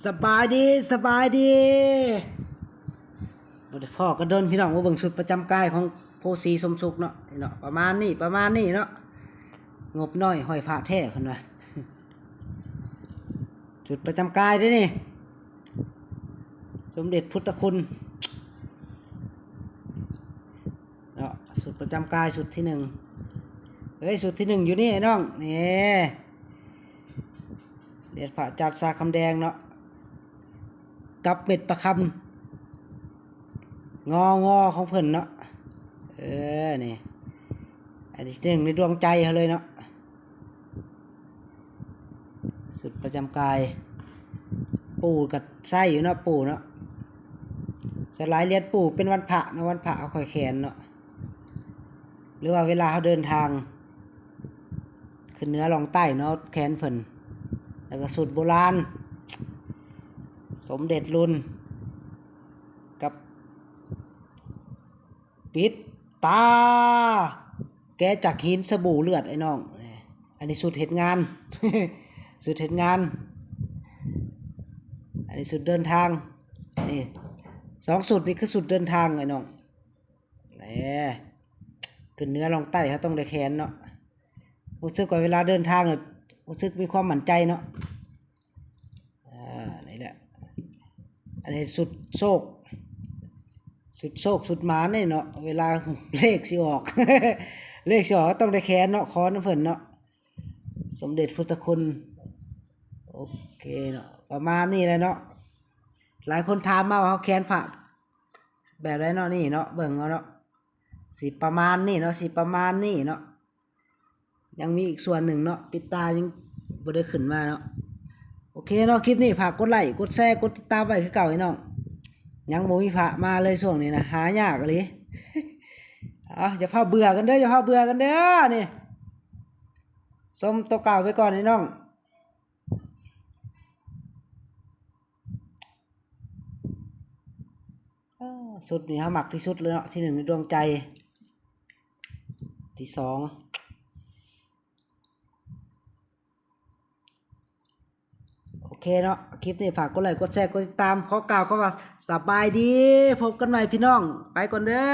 ສະບາຍດີ ສະບາຍດີ ບໍ່ໄດ້ພໍ້ກັນດົນພີ່ນ້ອງ. ມາເບິ່ງຊຸດປະຈຳກາຍຂອງໂພສີສົມສຸກເນາະ ເນາະ ປະມານນີ້ ປະມານນີ້ເນາະ. ງົບນ້ອຍຫ້ອຍພະແທ້ເພິ່ນວ່າ. ຊຸດປະຈຳກາຍເດ້ນີ້ ສົມເດັດພຸດທະຄຸນເນາະ. ຊຸດປະຈຳກາຍຊຸດທີໜຶ່ງ ເອີຍ ຊຸດທີໜຶ່ງຢູ່ນີ້ໄອ້ນ້ອງ ນີ້ ເດັດພະຈັດສາຄຳແດງເນາະ ກັບເມັດປະຄຳງໍງໍຂອງເພິ່ນເນາະ. ເອີ ນີ້ ອັນທີໜຶ່ງໃນດວງໃຈເຮົາເລີຍເນາະ. ຊຸດປະຈຳກາຍ ປູ່ກໍໃຊ້ຢູ່ເນາະ ປູ່ເນາະ. ສ່ວນຫຼາຍຫຼຽນປູ່ເປັນວັນພະເນາະ ວັນພະເຮົາຄ່ອຍແຂນເນາະ ຫຼືວ່າເວລາເຮົາເດີນທາງຂຶ້ນເໜືອລ່ອງໃຕ້ເນາະ ແຂນເພິ່ນ. ແລ້ວກໍຊຸດໂບລານ ສົມເດັດລຸນ ກັບປິດຕາ ແກະຈາກຫີນສະບູເລືອດໄອ້ນ້ອງ. ອັນນີ້ຊຸດເຮັດງານ ຊຸດເຮັດງານ. ອັນນີ້ຊຸດເດີນທາງ ນີ້ ສອງຊຸດນີ້ຄືຊຸດເດີນທາງໄອ້ນ້ອງ. ແຫຼະ ຂຶ້ນເໜືອລ່ອງໃຕ້ເຮົາຕ້ອງໄດ້ແຂນເນາະ. ຮູ້ສຶກວ່າເວລາເດີນທາງ ຮູ້ສຶກມີຄວາມໝັ້ນໃຈເນາະ. ອ່າ ນີ້ແຫຼະ ອັນນີ້ຊຸດໂຊກ ຊຸດໂຊກ ຊຸດໝານນີ້ເນາະ. ເວລາເລກຊິອອກ ເລກຊິອອກ ເຮົາຕ້ອງໄດ້ແຂນເນາະ ຂໍນຳເພິ່ນເນາະ ສົມເດັດພຸດທະຄຸນ. ໂອເຄເນາະ ປະມານນີ້ແຫຼະເນາະ. ຫຼາຍຄົນຖາມມາວ່າເຮົາແຂນພະແບບໃດເນາະ ນີ້ເນາະ ເບິ່ງເອົາເນາະ ຊິປະມານນີ້ເນາະ ຊິປະມານນີ້ເນາະ. ຍັງມີອີກສ່ວນໜຶ່ງເນາະ ປິດຕາຍັງບໍ່ໄດ້ຂຶ້ນມາເນາະ. ໂອເຄເນາະ ຄລິບນີ້ຝາກກົດໄລ ກົດແຊ ກົດຕິດຕາມໄວ້ຄືເກົ່າໄອ້ນ້ອງ. ຍັງບໍ່ມີພະມາເລີຍຊ່ວງນີ້ນະ ຫາຍາກອີ່ຫຼີ. ເອົາ ຢ່າພາເບື່ອກັນເດີ ຢ່າພາເບື່ອກັນເດີ ນີ້ ຊົມໂຕເກົ່າໄປກ່ອນໄອ້ນ້ອງ. ເອີ ຊຸດນີ້ເຮົາມັກທີ່ສຸດເລີຍເນາະ ທີໜຶ່ງໃນດວງໃຈ ທີສອງ. ໂອເຄເນາະ ຄລິບນີ້ຝາກກົດໄລ ກົດແຊ ກົດຕິດຕາມ. ຂໍກ່າວຄຳວ່າສະບາຍດີ ພົບກັນໃໝ່ພີ່ນ້ອງ ໄປກ່ອນເດີ.